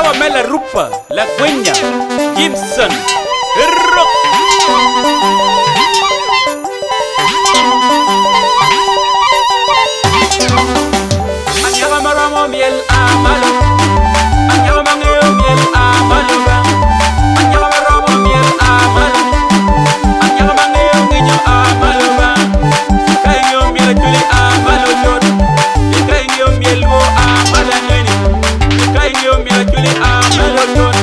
Cawa me Larupa, Lagwenya, Jimson, Erok. Anyaka ma romo myel a malo, anyaka ma ngeyo myel a malo ba. Anyaka ma romo myel a malo, anyaka ma ngeyo nginyo a malo ba. Ka ingeyo myel acholi a malo cut, ka ingeyo myel luo a malo angeni. Ka ingeyo myel acholi a malo cut,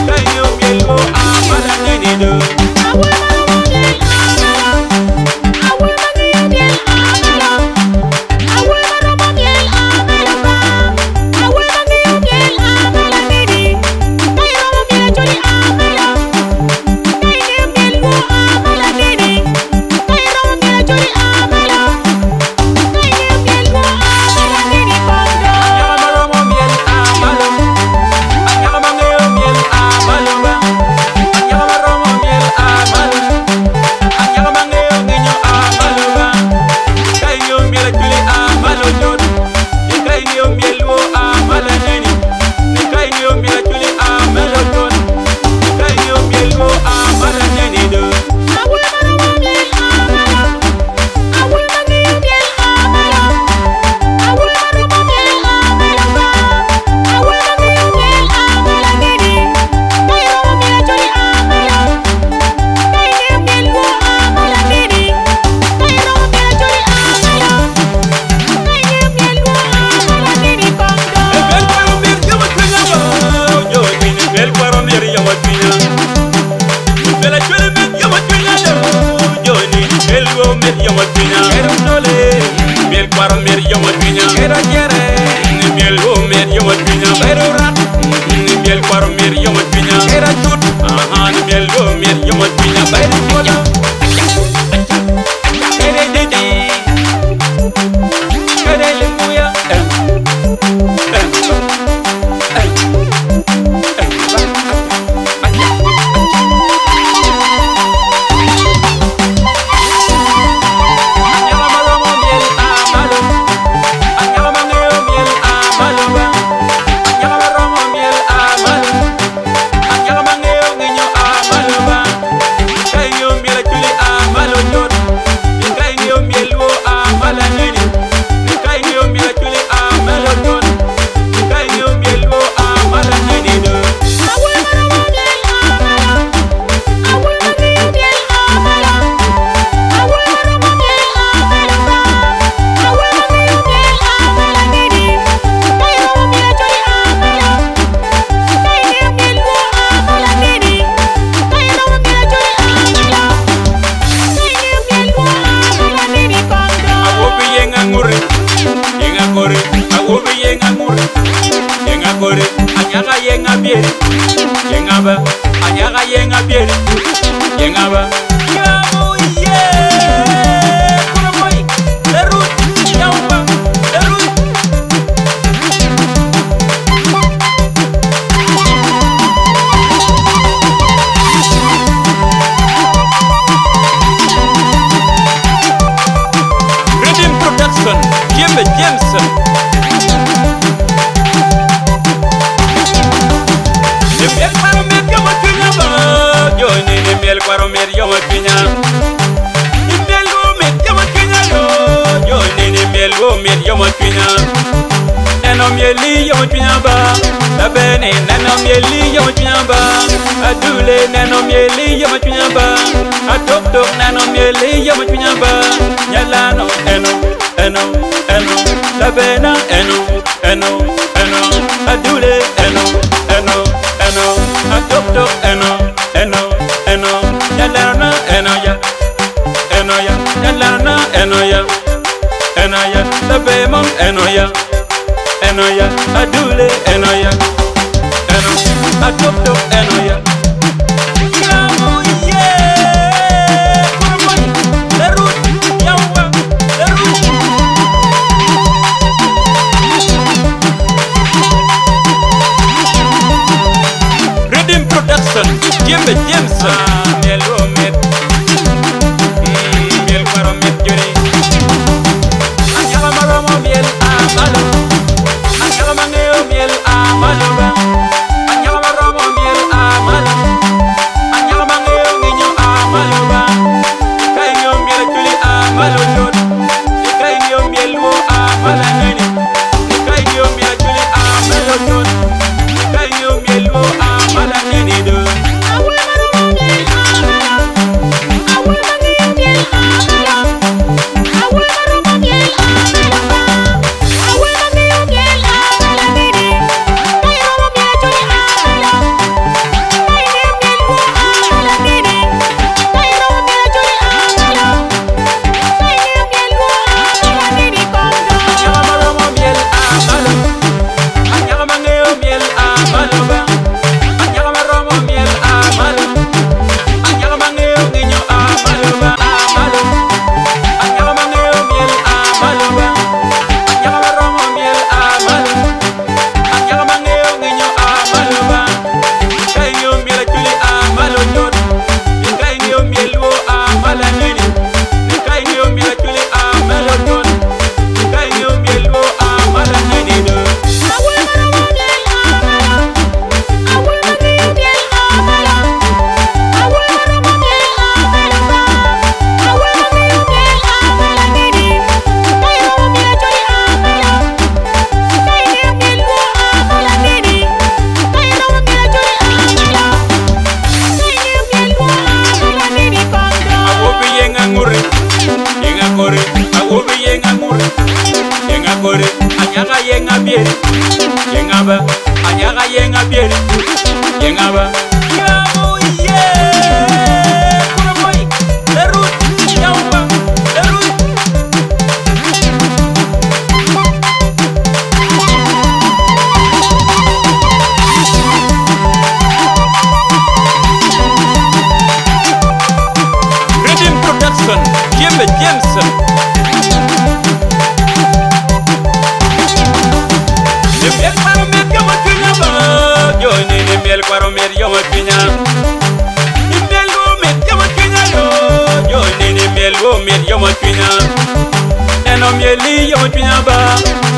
ka ingeyo myel luo a malo angeni do. Anyaka ma romo myel a malo, anyaka ma ngeyo myel a malo ba. Anyaka ma romo myel a malo, anyaka ma ngeyo nginyo a malo ba. Ka ingeyo myel acholi a malo cut, ka ingeyo myel luo a malo aneni. Ka ingeyo myel acholi a malo cut, ka ingeyo myel luo a malo aneni do. Bel kwaro mir yomo cwinya ba, jo cwiny bel kwaro mir yomo cwinya. Bel acholi mit yomo cwinya do, jo ni bel luo mit yomo cwinya. Bel kwaro mir yomo cwinya. Bel luo mit yomo cwinya. Bel kwaro mir yomo cwinya. Aha, bel luo mit yomo cwinya. Kere dede, kere lembuya, eh, eh, eh. Anyaka ma romo myel a malo, anyaka ma ngeyo myel a malo ba. Anyaka ma romo myel a malo, anyaka ma ngeyo nginyo a malo ba. Ka ingeyo myel acholi a malo cut, ka ingeyo myel luo a malo angeni. Ka ingeyo myel acholi a malo cut, ka ingeyo myel luo a malo angeni do. Awobi yenga ngure, yenga kore. Awobi yenga ngure, yenga kore. Anyaka yenga bieri, yenga ba. Anyaka yenga bieri, yenga ba. Yamu ye, kurumoi, lerut, yauma, lerut. Rhythm Production, Jimmy Jameson. Miel kwaro miel yomo cwinya ba, joni ni miel kwaro miel yomo cwinya. Ni miel wo miel yomo cwinya yo, joni ni miel wo miel yomo cwinya. Neno mieli yomo cwinya ba, labene neno mieli yomo cwinya ba. Adule neno mieli yomo cwinya ba, atok tok neno mieli yomo cwinya ba. Nyalano eno eno eno, labena eno eno eno, adule eno eno eno, atok tok eno eno eno, nyalano eno ya eno ya, nyalano eno ya eno ya, labemon eno ya eno ya, adule eno ya eno, atok tok eno ya. Yamu ye, kurumoi, lerut, yawa, lerut. Rhythm Production, Jimmy Jameson. Miel wo mit, miel kwaro mit joni. Anyaka ma romo miel a malo, anyaka ma ngeyo miel a malo ba. bieri Yengaba anyaka yenga bieri Yengaba Yamo ye Kuramoy Lerut Yamba Lerut. Rhythm Production, Jimmy Jameson. Miel kwaro mit yomo cwinya ba, joni ni miel kwaro mit yomo cwinya. Miel go mit yomo cwinya yo, joni ni miel go mit yomo cwinya. Neno mieli yomo cwinya ba,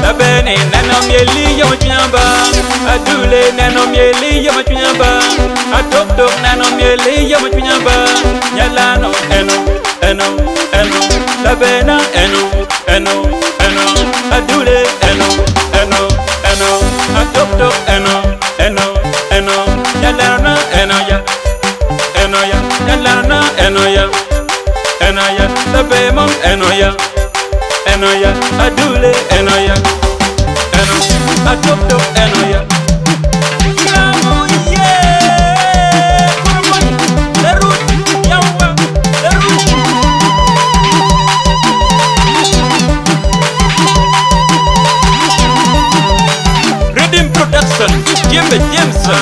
labene neno mieli yomo cwinya ba. Adule neno mieli yomo cwinya ba, atok tok neno mieli yomo cwinya ba. Nyalano eno eno eno, labena eno eno eno, adule eno eno eno, atok tok eno eno eno, nyalano eno ya eno ya, nyalano eno ya eno ya, labemon eno ya eno ya, adule eno ya eno, atok tok eno ya. Yamo ye, kuramoy, lerut, yawa, lerut. Rhythm Production, Jimmy Jameson.